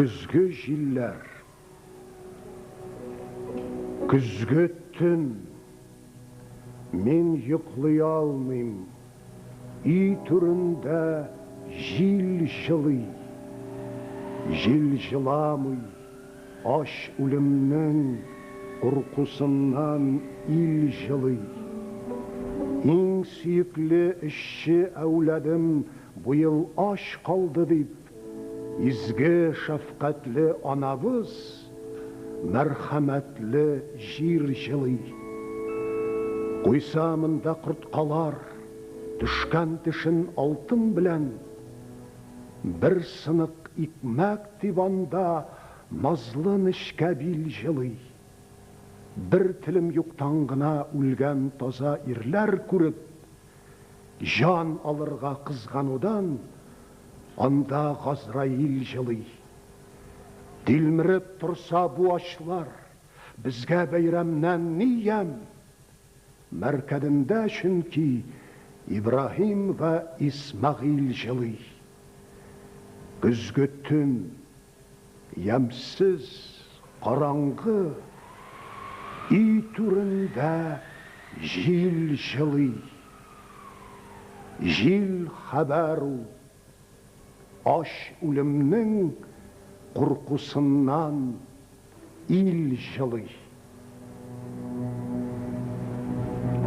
Көзге җилләр. Көзге төн. Мин йоклый алмыйм. Өй түрендә җил җылый. Җил җыламый, ач үлемнең куркусыннан ил җылый. Иң сөекле эшче әүладым бу ел ач калды дип, Изге шәфкатьле анабыз, мәрхәмәтле җир җылый. Куйса монда корткалар, төшкән тешен алтын белән, Бер сынык икмәк дип анда назлы нечкә бил җылый. Бер телем юктан гына үлгән таза ирләр күреп, Җан алырга кызганудан анда Газраил җылый. Тилмереп торса бу ачлар, безгә бәйрәмнән ни ямь? Мәркәдендә чөнки Ибраһим вә Исмәгыйль җылый. Көзге төн, Ямьсез, караңгы өй түрендә җил җылый. Җил хәбәр ул, ач үлемнең куркусыннан ил җылый.